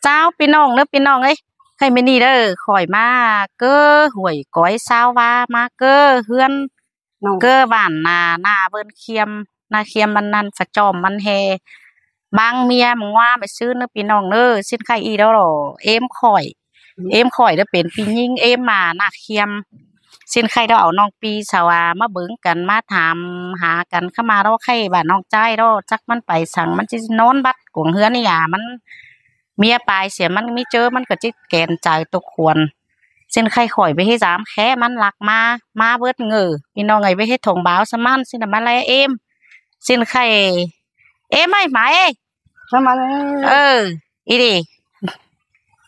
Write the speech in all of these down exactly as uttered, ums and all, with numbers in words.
Chao ꞌpi ꞌnọng ꞌnớ, ꞌpi ꞌnọng ới. ꞌKhạy ꞌmí ꞌnị đaư, khỏi ꞌmá ꞌcọ ꞌhuối cói ꞌsáo ꞌva, ꞌmá ꞌcọ ꞌhướn, ꞌcọ bản ꞌná, ꞌná ꞌvơn ꞌkhiêm, ꞌná ꞌkhiêm ꞌmắn ꞌnặn, phả chom ꞌmắn ꞌhê. Bang ꞌmía ꞌmá ꞌnguá ꞌmá ꞌsứ ꞌnớ ꞌpi ꞌnọng ꞌnớ, ꞌsịn ꞌkhạy ꞌnị đaư lo, ꞌếm khỏi. ꞌếm khỏi đaư pên ꞌpi ꞌnhính ꞌếm ꞌmá ꞌná ꞌkhiêm. ꞌSịn ꞌkhạy đaư au ꞌnọng ꞌpi sau ꞌmá bớng căn, ꞌmá tham ha căn ꞌkhắm ꞌmá đaư, ꞌkhạy bản ꞌnọng ꞌchái đaư, chắc ꞌmắn pay săng, ꞌmắn ꞌchí ꞌnón bắt cuông ꞌhướn ꞌnị a, ꞌmắn ꞌmía pay sia, ꞌmắn ꞌmí ꞌchớ ꞌmắn ꞌcọ ꞌchí kẻn chaư ꞌtộc khuôn. ꞌSịn ꞌkhạy khỏi ꞌvạy ꞌhế dám khé ꞌmắn ꞌlặc ꞌmá, ꞌmá bớt ꞌngự. ꞌPi ꞌnọng ơi ꞌvạy ꞌhế thông báo ꞌsớ ꞌmắn, ꞌsịn ꞌmá ꞌlé ꞌếm. ꞌSịn ꞌkhạy ꞌếm ơi, ꞌmá ơi. ꞌSớ ꞌmắn ơi. Ơ, ꞌnị đi.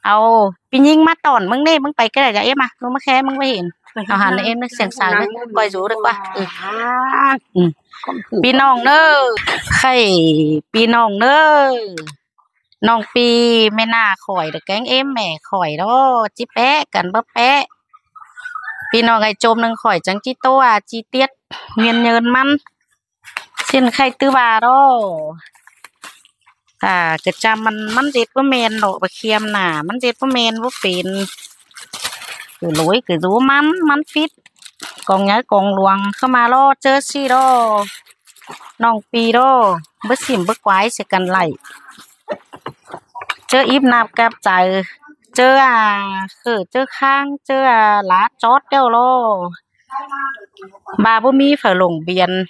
Au ꞌpi ꞌnhính ꞌmá tỏn ꞌmứng ꞌnị, ꞌmứng pay ꞌcọ đảy, ꞌdạk ꞌếm ꞌmá, ꞌnụ ꞌmá khé ꞌmứng ꞌvạy hên. Au hăn ꞌếm ꞌnớ, siêng sàng ꞌnớ, ꞌcoi dú đảy ꞌquá. Ừ. Ừ. ꞌPi ꞌnọng ꞌnớ, ꞌkhạy ꞌpi ꞌnọng ꞌnớ. ꞌNọng ꞌpi ꞌmẹ ꞌná khỏi đaư kéng ꞌếm ꞌmẹ khỏi đaư, ꞌchí pék căn báu pék. ꞌPi ꞌnọng ơi, chốm ꞌnưng khỏi chắng ꞌchí ꞌtố a chi tiết nguyên nhân ꞌmắn. ꞌSịn ꞌkhạy ꞌtứ ꞌva đaư. À, ꞌcọ chăm ꞌmắn, ꞌmắn ꞌdệt báu ꞌmen ꞌnớ, ꞌva ꞌkhiêm ꞌná, ꞌmắn ꞌdệt báu ꞌmen báu pên. ꞌCọ lối ꞌcọ dú ꞌmắn, ꞌmắn phít. Cong nháư cong luông ꞌkhắm ꞌmá đaư, ꞌchớ ꞌsị đaư. ꞌNọng ꞌpi đaư, báu ꞌsịm báu quái sia căn đảy. ꞌChớ íp ꞌnạp cắp chaư, ꞌchớ a, khử ꞌchớ khang, ꞌchớ a, lá chót đéo lo. ꞌVa báu ꞌmí phả lông biên.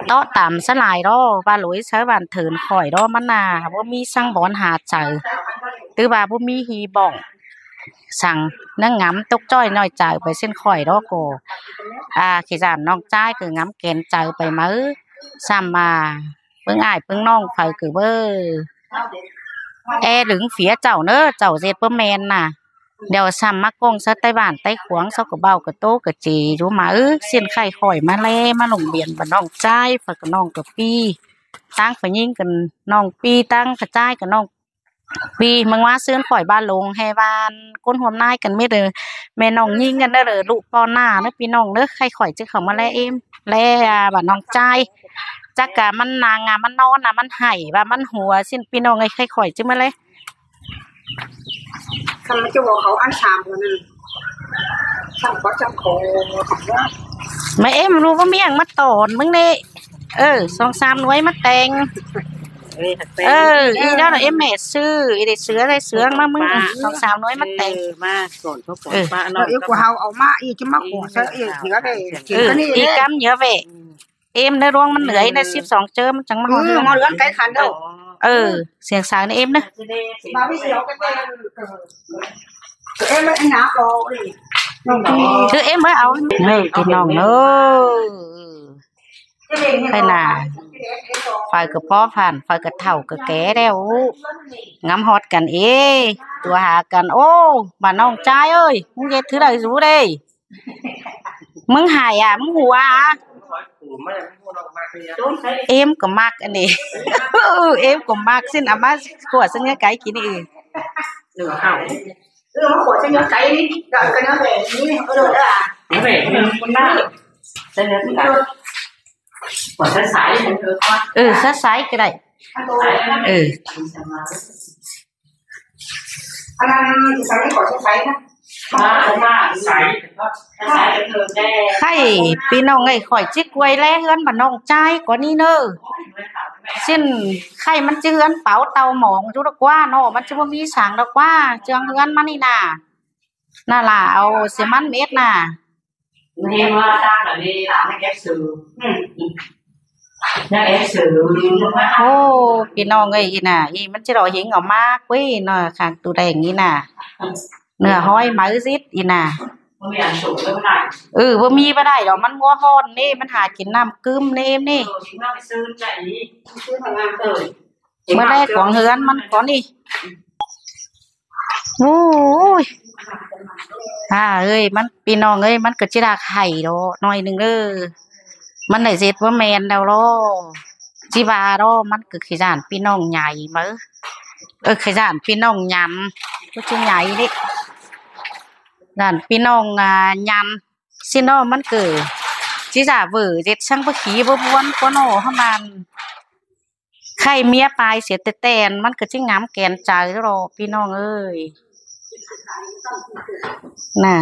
Tó tăm ꞌsớ lai đaư, ꞌva lối sáư bản thớn khỏi đaư ꞌmắn ꞌná, báu ꞌmí săng bón ha chaư. ꞌTứ ꞌva báu ꞌmí hi bỏng săng, ꞌnhắng ngắm tốc ꞌchoi ꞌnọi chaư pay ꞌsịn khỏi đaư ꞌcọ. À, ꞌkhị dản ꞌnọng ꞌchái ꞌcọ ngắm kẻn chaư pay ꞌmá. Săm a, ꞌpứng ải ꞌpứng ꞌnọng phaư ꞌcọ báu é lứng phía chảu ꞌnớ, chảu ꞌdệt báu ꞌmen ꞌná. Điêu săm ꞌmá ꞌcóng sáư ꞌTáy bản ꞌTáy khuống, sáư ꞌcọ báu ꞌcọ ꞌtố ꞌcọ ꞌchí dú ꞌmá. Ư, ꞌsịn ꞌkhạy khỏi ꞌmá ꞌlé ꞌmá lông biên bản ꞌnọng ꞌchái, phaư ꞌcọ ꞌnọng ꞌcọ ꞌpi. ꞌTáng phaư ꞌnhính căn ꞌnọng ꞌpi, ꞌtáng phaư ꞌchái căn ꞌnọng ꞌpi. ꞌMướng ꞌmá ꞌsướng khỏi ꞌva lông ꞌhê ꞌván ꞌcốn ꞌhuôm ꞌnái căn mết, ơ, ꞌmen ꞌnọng ꞌnhính căn ꞌnớ, ꞌlụk ꞌpo ꞌná ꞌnớ ꞌpi ꞌnọng ꞌnớ, ꞌkhạy khỏi ꞌchí khảu ꞌmá ꞌlé ꞌếm, ꞌlé, à, bản ꞌnọng ꞌchái. Chắc ꞌcọ ꞌmắn ꞌnăng, à, ꞌmắn ꞌnón, à, ꞌmắn hảy, ꞌva ꞌmắn hua ꞌsịn ꞌpi ꞌnọng ơi, ꞌkhạy khỏi ꞌchí ꞌmá ꞌlé. Săm ꞌmá ꞌchí ꞌvạu khảu ăn sam căn ꞌnớ. Săm ꞌcọ chăm khảu. ꞌMá ꞌếm ꞌlụk ꞌmá ꞌmí ꞌnhắng ꞌmá tỏn ꞌmứng ꞌnị. Ơ, song sam ꞌnuối ꞌmá teng. Ơ, ꞌí đaư ꞌnọ ꞌếm ꞌmẹ ꞌsứ, ꞌí đảy sứa, đảy sứa ꞌmá ꞌmứng. Song sam ꞌnuối ꞌmá teng. Ơ, ꞌmá tỏn ꞌcọ pon ꞌpá ꞌnọng. Ơ, ꞌí ꞌcọ hảư au ꞌmá, ꞌí ꞌchí ꞌmá khổ sáư, ꞌí ꞌnhứa ꞌvạy. Ơ, ꞌí cắm ꞌnhứa ꞌvạy. Êm ꞌnớ, ꞌluống ꞌmắn ꞌnưới ꞌnớ, síp song ꞌchớ ꞌmắn chắng ꞌmá. Ư, ꞌmá ꞌlưới cắp khay khăn đaư. Ư, siêng sàng ꞌnớ êm ꞌnớ. Êm ꞌmá ꞌnạp lo. Ư, êm ꞌmá au. Ư, ꞌpi ꞌnọng ꞌnớ. Khay ꞌnạ. Phaư ꞌcọ ꞌpo phản, phaư ꞌcọ thảu ꞌcọ ké đéo. Ngắm ꞌhọt căn ê. Tua ha căn. Ô, bản ꞌnọng ꞌchái ơi. ꞌMứng ꞌdệt thứ đảy dú đê. ꞌMứng hải à, ꞌmứng hua à? Êm ꞌcọ ꞌmặc ăn đi. Êm ꞌcọ ꞌmặc ꞌsịn à, ꞌmá ꞌcọ ꞌsướng ꞌnhá cáy kin đi. Ừ, sái sái ꞌcọ đảy. Ừ. Khay ꞌpi ꞌnọng ơi, khỏi ꞌchí quay ꞌlé ꞌhướn bản ꞌnọng ꞌchái ꞌcọ ꞌnị ꞌnớ. ꞌSịn khay ꞌmắn ꞌchí ꞌhướn páo tau mong dú đa ꞌquá ꞌnớ, ꞌmắn ꞌchí báu ꞌmí săng đa ꞌquá, ꞌchương ꞌhướn ꞌmắn ꞌnị ꞌnạ. ꞌNạ lả au sia ꞌmắn mết ꞌnạ. Ô, ꞌpi ꞌnọng ơi, ꞌnị ꞌnạ, ꞌnị ꞌmắn ꞌchí đảy hính au ꞌmá quí ꞌnớ, khang tu đeng ꞌnị ꞌnạ. ꞌNưa ꞌhói máư dít ꞌnị ꞌnạ. Ừ, báu ꞌmí báu đảy lo, ꞌmắn ꞌngúa ꞌhọn ꞌnị, ꞌmắn ha kin ꞌnặm ꞌcứm ꞌnị ꞌnị. ꞌMưa ꞌlẹ cuông ꞌhướn ꞌmắn ꞌcọ ꞌnị. Ui. À ơi, ꞌmắn ꞌpi ꞌnọng ơi, ꞌmắn ꞌcọ ꞌchí đaư hảy lo ꞌnọi ꞌnưng ơ. ꞌMắn đảy ꞌdệt báu ꞌmen đaư lo. ꞌChí ꞌva lo, ꞌmắn ꞌcọ khay dản ꞌpi ꞌnọng nhảy máư. Ơ, khay dản ꞌpi ꞌnọng nhắn. ꞌCọ ꞌchí nhảy đi. Dản ꞌpi ꞌnọng, à, nhắn. ꞌSịn lo ꞌmắn ꞌcọ ꞌchí dả vở ꞌdệt săng báu khí báu ꞌmuôn ꞌquá ꞌnớ ꞌhứ ꞌmắn. ไข่เมียปายเสียแต่แตน มันก็จะงามแกนใจหรอ พี่น้องเอ้ย น่ะ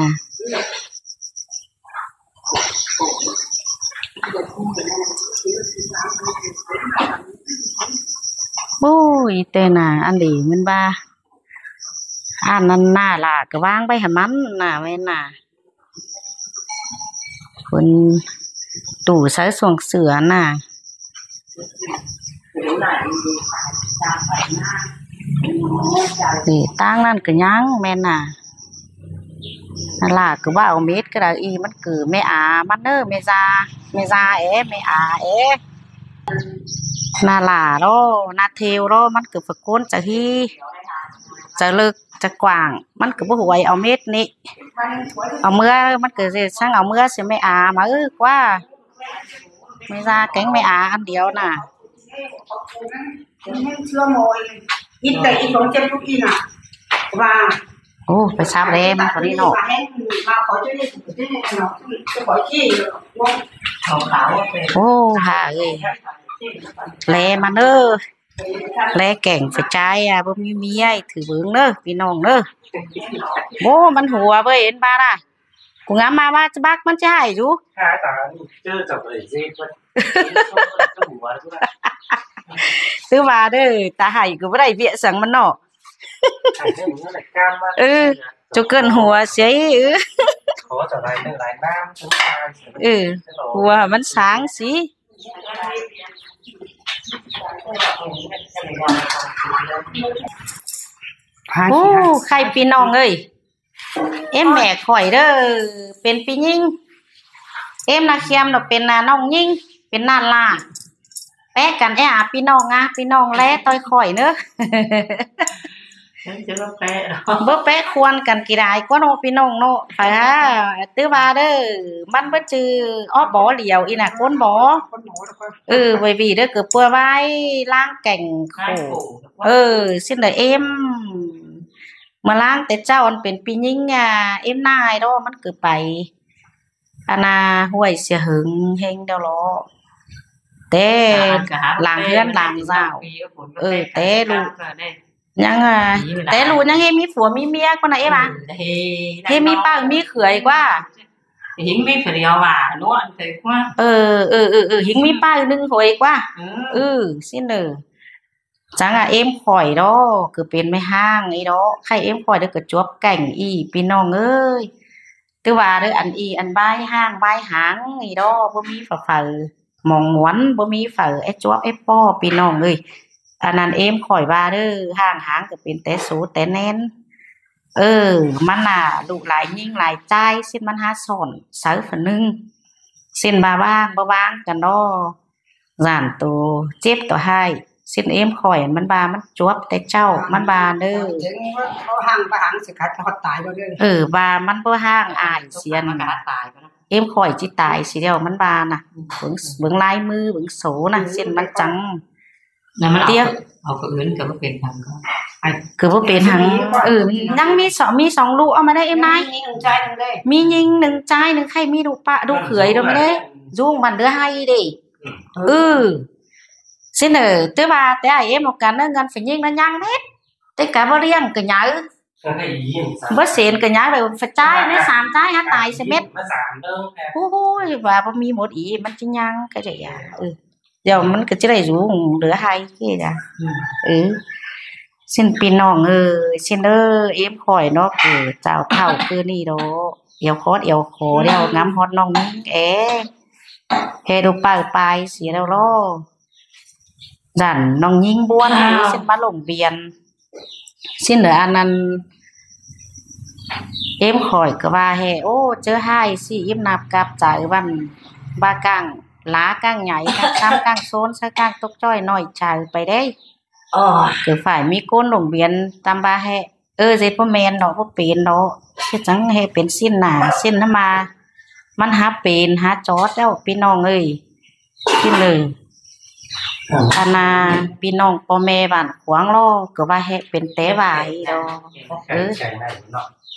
โอ้ย แต่น่ะ อันนี้มันว่า อันนั้นน่ะล่ะ ก็วางไปให้มันน่ะ แม่นน่ะ คนตู้ใส่ส่วงเสื้อน่ะ นี่ ตั้งนั่นก็ยังแม่นน่ะ นั่นล่ะ ก็ว่าเอาเม็ดก็ได้อี มันคือแม่อามันเด้อ แม่ยา แม่ยาเอ๋ แม่อาเอ๋ นาหล่าโล นาเทวโล มันก็ฝะโกนจะฮี จะเลิกจะกว้าง มันก็บ่หวยเอาเม็ดนี้ เอาเมือ มันก็สิสั่งเอาเมือสิแม่อามา เออกว่า แม่ยาแกงแม่อาอันเดียวน่ะ เชื่อมอย อีแต่อีสองเจ็ดทุกอีน่ะ ว่า โอ้ ไปซับแลมันคนนี้เนาะ มาแห้ง มาขอเจ้านี่ เจ้านี่เนาะ จะขอขี้เนาะ ขาวๆ โอ้ หาเอ้ย แลมันเด้อ แลแก่งไปจ่ายอ่ะ บ่มีเมีย ถือเบิ่งเด้อ พี่น้องเด้อ โอ้ มันหัวเว้ย เห็นบ่น่ะ กูงามมาว่าจะบักมันจะให้อยู่ ค่ะ แต่นี่เจอจับเลยสิ เจ้าหัวด้วย คือว่าเด้อ ตาให้ก็บ่ได้เวียสังมันเนาะ ให้เรื่องนี้แหละกล้ามมาก เออ เจ้าเกินหัวเสีย เออ ขอจะลายเรื่องลายน้ำ เออ หัวมันสางสิ โอ้ ใครพี่น้องเอ้ย เอ็มแม่ข่อยเด้อ เป็นพี่หญิง เอ็มนาเคียมเนาะ เป็นนาน้องหญิง เป็นนาหล่า แปะกันแอ้อะ พี่น้องอะ พี่น้องแลต่อยข่อยเนอะ ฉันจะบ่แปะหรอก บ่แปะควรกันกี่ดายกว่าเนาะ พี่น้องเนาะ ไปฮะ ตื้อว่าเด้อ มันบ่จือ อ้อ บ่เหลียวอีน่ะ คนบ่ คนหมอแล้วก็ เออ ไว้วีเด้อ เกือบปัวไว้ ล้างแก่งโข ล้างโข เออ สิ้นเด้อเอ็ม มาล้างแต่เจ้าอันเป็นปียิ่งอ่ะ เอ็มนายดอกมันเกือบไป อันนาห้วยเสียหึงเฮงเดียวล้อ แต่ หา หา หลังเฮือนหลังเจ้า เออ แต่ลูก ยังอ่ะ มีเวลา แต่ลูกยังให้มีผัวมีเมียกว่านะเอ็มอ่ะ เออ ให้ ให้มีป้ามีเขยกว่า เห็นมีผัวเดียวว่ะ นวลเถอะกว่า เออ เออ เออ เออ หิงมีป้าหนึ่งหวยกว่า เออ เออ สิ้นเออ จังอ่ะ เอ็มข่อยดอก คือเป็นแม่ห้างไอ้ดอก ใครเอ็มข่อยเด้อก็จวบแก่งอี พี่น้องเอ้ย ถือว่าเด้อ อันอี อันใบห้างใบหางไอ้ดอก บ่มีฝาไฟ หมองหวน บ่มีไฟ ไอ้จวบไอ้ป้อ พี่น้องเอ้ย อันนั้นเอ็มข่อยว่าเด้อ ห้างหางก็เป็นแต่โสแต่แน่น เออ มันน่ะ ลูกหลายยิ่งหลายใจาย สิ้นมันหาซ่อนเสาฝานึง สิ้นบ่าว่างบ่ว่างกันดอก ย่านโตเจ็บโตไห้ สิ้นเอ็มข่อยมันบ่ามันจวบแต่เจ้า มันบ่าเด้อ ถึงว่าเขาห้างบ่ห้างสิขัดฮอดตายบ่เด้อ เออ บ่ามันบ่ห้างอายเสียน มันก็ตายไปแล้ว เอ็มข่อยจิตายสิเดียวมันบ่าน่ะ เบิ่ง เบิ่งลายมือ เบิ่งโสน่ะ สิ้นมันจัง แล้วมันเอา เตี้ย เอาคนอื่นก็บ่เป็นทางก็ คือบ่เป็นทาง เออ ยังมีสอง มีสองลูกเอามาได้เอ็มนาย มีหนึ่งใจหนึ่งเลย มียิงหนึ่งใจหนึ่ง ใครมีลูกปะ ลูกเขยดอกไม่ได้ ยุ่งมันเด้อให้เด้ เออ สิ้นเออ แต่ว่าแต่ไอ้เอ็มเอากันเรื่องเงินฝิ่นยิงนั้นยังเม็ด แต่กะบ่เลี้ยงกะเหยา บ่เสนกะเหยาไปฝาจ้ายในสามจ้ายหาตายสิเม็ด มาสามเด้อ โอ้ย ว่าบ่มีหมดอีก มันจะยังก็จะอย่า เออ เดี๋ยวมันก็จะได้อยู่เหลือให้ที่จ้ะ อืม เออ สิ้นพี่น้องเอ้ย สิ้นเอ้ย เอ็มข่อยเนาะ คือเจ้าเฒ่าคือนี่ดอก เอวคอดเอวคอ เดี๋ยวงำฮอดน้องนิ่งเอ แฮดูเป่าปายเสียแล้วลอ ดันน้องนิ่งบ้วน สิ้นมาลงเบียน สิ้นเหลืออันนั้น เอ็มข่อยก็ว่าแฮ โอ้ เจอไห้สิ อิ่มนับกับใจวัน บ่าก้างหลาก้างใหญ่ ก้างซ้ำก้างโซน ใส่ก้างตกจ้อยน้อยใจไปเด้ อ๋อ คือฝ่ายมีก้นลงเบียนตามบ่าแฮ เออ เจ็ดบ่แม่นเนาะ บ่เป็นเนาะ เฮ็ดจังแฮเป็นสิ้นหนา สิ้นน้ำมา มันหาเป็นหาจอดแล้ว พี่น้องเอ้ย สิ้นเลย ครับ อันนา พี่น้องพ่อแม่บ้านขวางลอ ก็ว่าแฮเป็นแต่ว่าอีดอก เออ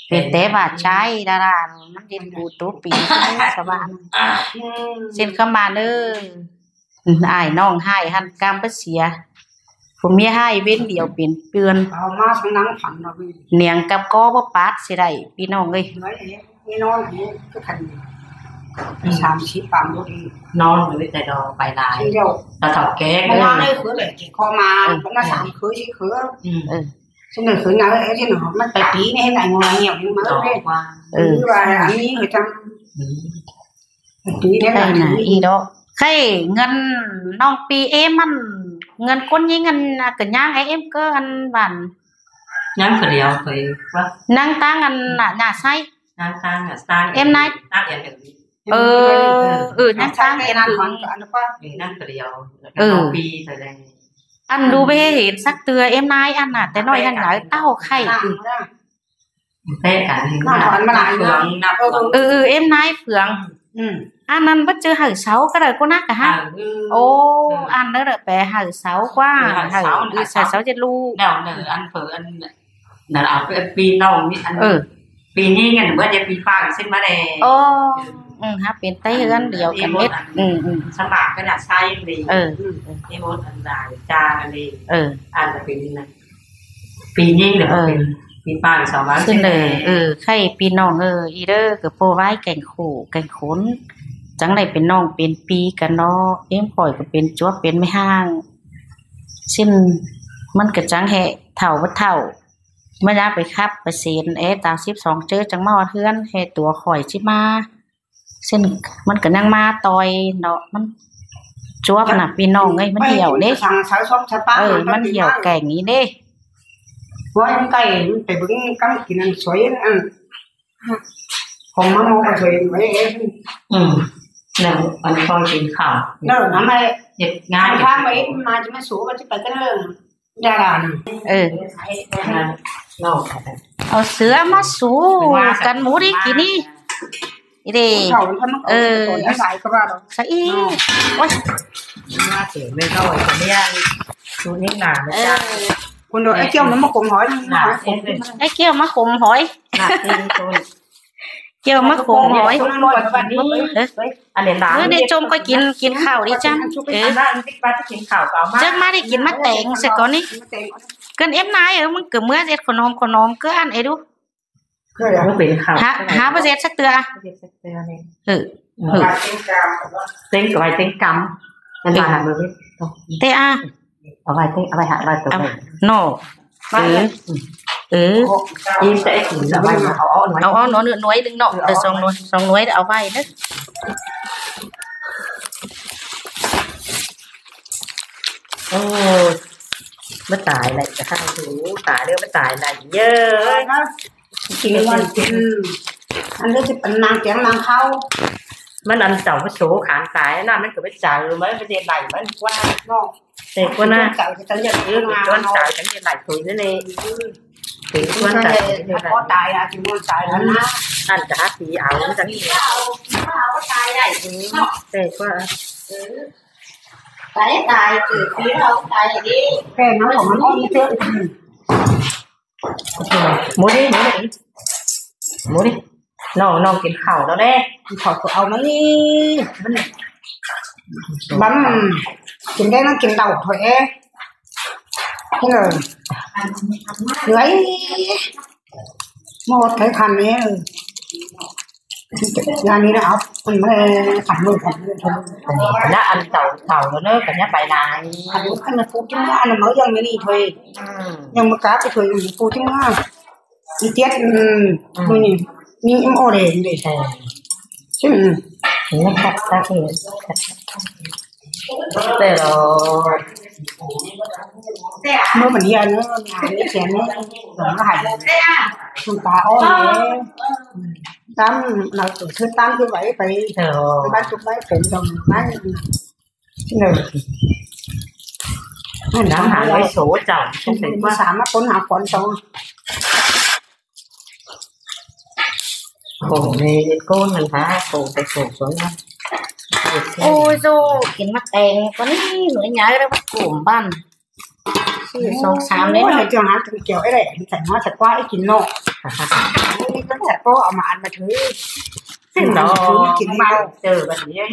เป็นแต่ว่าใช้ดารา มันเรียนกูตัวปีสว่าง สิ้นเข้ามาเด้อ อ้ายน้องไห้หันกรรมบ่เสีย Phủ ꞌmía ꞌhại ꞌvến điêu pên ꞌpươn. Au ꞌmá săng nắng phăn ꞌnọ ꞌviu. Niêng cắp ꞌcó báu pát ꞌsịt đảy, ꞌpi ꞌnọng ơi. Nói thế, ꞌmí ꞌnón thế, ꞌcọ khăn. Ư. Sam síp pang báu đi. ꞌNón ꞌviu ꞌviu tai đo pay lai. ꞋSịn điêu. Ta thảu ké. ꞌMắn ꞌnớ ꞌnị khứa lẻ kẻ ꞌcọ ꞌmá, ꞌmắn ꞌnớ sam khứa ꞌsịn khứa. Ư. ꞌSịn ꞌnị khứa ꞌnị, ê, ꞌsịn ꞌnị, ꞌmắn pay pí ꞌnị, ꞌhế ꞌnị ngó ꞌnị, ꞌnị ꞌmá ꞌnị. Ư. Ư, ꞌva ăn ꞌnị ꞌhế chăm. Ư. Pay pí ꞌnị ꞌnị. Khay ꞌnị, ꞌí đó. Khay ꞌngớn ꞌnọng ꞌpi ꞌếm ꞌmắn, ꞌngớn ꞌcốn ꞌnhính ꞌngớn, ꞌcọ ꞌnhắng ꞌếm ꞌcọ ăn bản. ꞌNhắng phủ điêu thôi ꞌva. ꞌNhắng ꞌtáng ăn ꞌnạ, ꞌnạ ꞌsáy. ꞌNhắng ꞌtáng ꞌnạ ꞌsáy. Em nai. ꞌTáng em. Ư, ư, ꞌnhắng ꞌtáng em. Ư, ꞌnhắng phủ điêu. Ư. Ăn đu báu hên sắc tưa em nai ăn ꞌnạ, té ꞌnọi ꞌhăng đaư ꞌtạu khay. Té ăn ꞌnạ phướng, ꞌnạ phướng. Ư, ư, em nai phướng. Ư. Ăn ăn báu ꞌchư hảư sáu ꞌcọ đảy ꞌcọ ꞌnạ ꞌcọ hả? Hảư, ư. Ô, ư. Ăn đảy đảy pé hảư sáu ꞌquá, ư, hảư, hảư sáu, ư, hảư sáu. Sáu chết lu. Đẻo, đẻo, ăn phủ, ăn, đẻo, au, ꞌpi ꞌnọng ꞌnị, ăn. Ư. ꞌPi ꞌnhính ꞌngớn báu ꞌdệt ꞌpi ꞌphạ ꞌsịn ꞌmá đe. Ô, ư, hả, pên ꞌtếng ꞌhướn điêu căn mết. Ăn, ăn. Ư, ư. Sắm bạc ꞌcọ ꞌnạ ꞌsáy đi. Ư. Ê mốt ăn đảy cha đi. Ư. Ăn ꞌcọ pên ꞌnị. ꞌPi ꞌnhính ꞌnị, ư, pên ꞌpi ꞌphạ song ꞌva ꞌsịn đe. Ư, khay ꞌpi ꞌnọng ơi, ꞌí đaư ꞌcọ ꞌpo ꞌvái kẻng khổ, kẻng khốn. Chắng đảy pên ꞌnọng pên ꞌpi căn ꞌnọ, ꞌếm khỏi ꞌcọ pên chuốp pên ꞌmí ꞌháng. ꞌSịn ꞌmắn ꞌcọ chắng ꞌhế thảu báu thảu. ꞌMá dá pay khắp pay sên, ê, tao síp song ꞌchớ chắng ꞌmá ꞌhọt ꞌhướn, ꞌhế tua khỏi síp ꞌmá. ꞌSịn ꞌmắn ꞌcọ ꞌnhắng ꞌmá ꞌtoi ꞌnọ, ꞌmắn chuốp ꞌnạ ꞌpi ꞌnọng ơi, ꞌmắn hiẻo đế. Ơ, ꞌmắn hiẻo kẻng ꞌnị đế. Ôi, ăn cay, ăn pay bớng cắm kin ăn suối, ăn. Khong ꞌmá ꞌmo ꞌcọ suối, ê, ê. Ừ. Nè, ăn ꞌcọ kin khảu. Nè, ꞌnặn ꞌnị. Nhiệt ngái. Ăn kháng ꞌmá, ꞌmá ꞌchí ꞌmá sú, ꞌmá ꞌchí pay ꞌcọ nè. Đa đa nè. Ơ. À, nó. Au sứa ꞌmá sú căn mú đi kin ꞌnị. Đi. Ơ. Sa ꞌnị. Ôi. Ơ. Ơ. Ê Kiêu ꞌmá khốm hỏi. Kiêu ꞌmá khốm hỏi. Ơ. Báu đi ꞌchôm ꞌcọ kin, kin khảu đi chăm. Ơ. Chắc ꞌmá đi kin ꞌmá téng ꞌsớ ꞌcọ ꞌnị. Căn ép nai ơ, ꞌmắn ꞌcọ ꞌmứa ꞌdệt khảu ꞌnôm, khảu ꞌnôm ꞌcọ ăn ê đu. Hả, hả báu ꞌdệt sắc tưa. Ơ. Ơ. Téng ꞌcọ ꞌvạy téng căm. Ăn ꞌva hả báu ꞌdệt. Té à. Au ꞌvạy téng, au ꞌvạy hả, ꞌvạy tơ. Nó. Ơ. Ơ. Im sẽ kin au ꞌvạy, au, au, au, nó nữa nuối đừng nó, đơ song nuối, song nuối au ꞌvạy đơ. Ôi, báu tai đảy, ꞌchạ ꞌhại ꞌhụ, tai đơ báu tai đảy, ơ. Ăn đơ ꞌchí păn ꞌnăng kiêng ꞌnăng khảu. ꞌMắn ăn chảu báu số khán tai, ꞌnặn ꞌmắn ꞌcọ báu chaư, ꞌmắn báu đảy, ꞌmắn ꞌquá. Nó. Ê, ꞌquá ꞌnạ. Ê, ꞌquá ꞌnạ. Ê, ꞌquá ꞌnạ. Ê, ꞌquá ꞌnạ. Có tai hả, thì muốn tai hả, ꞌnạ. Ăn chả hả, thì áo, nó chẳng gì. Ê, ꞌquá. Cái tai, từ phía đâu, cái đi. Cái nó còn nó có ý tưởng. Mua đi, mua đi. Mua đi. Nó, nó kin khảu đó đê. Kin khảu ꞌcọ au ꞌmá ꞌnị. Băm. Kin đe ꞌnăng kin đau thôi ê. Thế rồi. Người. Một cái thằng ấy. Nhà này nó áo, ăn mà khăn mưa, khăn mưa thôi. Nó ăn tàu, tàu nó, nó, cả nhà bài này. Ăn, ăn là phú chứ, ăn là máu dòng này đi thôi. Ừ. Nhưng mà cá cái thôi, phú chứ mà. Chi tiết, ừ, ừ. Thôi nhỉ. Nhị em ô để, để. Ờ. Chứ, ừ. Nó cắt, cắt đi, cắt, cắt. Tê rồi. Nó mình giờ nó, nó chén nó, nó hẳn. Không ta ô nhỉ. Tám, nó tổ chức tám thứ bảy phải. Ờ. Bác chụp máy phim đồng, máy. Nó hẳn với số chồng, không phải qua. Sao mà con học con chồng. Khổ này, cô mình hả, khổ phải khổ xuống đó. Ôi dô, kin ꞌmá téng, con ꞌnị, nó nhái ra bắt cùm băn. Sư song sam đấy. Ôi, nó. Hãy cho hả, tụi kiểu ấy đấy, phải nói thật quá, ít kin nó. Ôi, con thật có mà ăn mà thử. Thế nó, ăn mà thử, nó kin nó. Ăn mà thử, bạn ấy.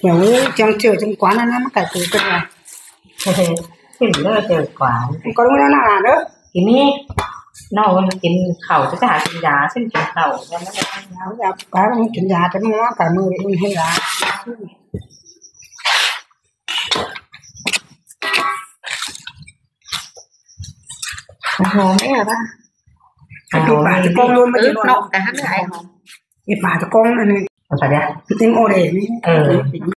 Kiểu, trong chợ, trong quán nó, nó cải từ từ là. Thím đaư ꞌchớ quán. Con ꞌmí ꞌnớ ꞌnạ đaư. Kin ꞌnị. Nó kin khảu, ꞌchớ hảư kin da, ꞌsịn kin khảu. Dao, dao, cá ꞌmí kin da, ꞌchớ ꞌmí ꞌmá cá ꞌmí kin hên da. Hảư hom ꞌnị hả ꞌva? Hảư hom ꞌnị. Ứt, nó cá hăn ꞌnị hảư hom. Ứt, ꞌva ꞌchớ ꞌcóng ꞌnị. Hảư hom ꞌnị. Kin ꞌtếng ô đê ꞌnị. Ờ.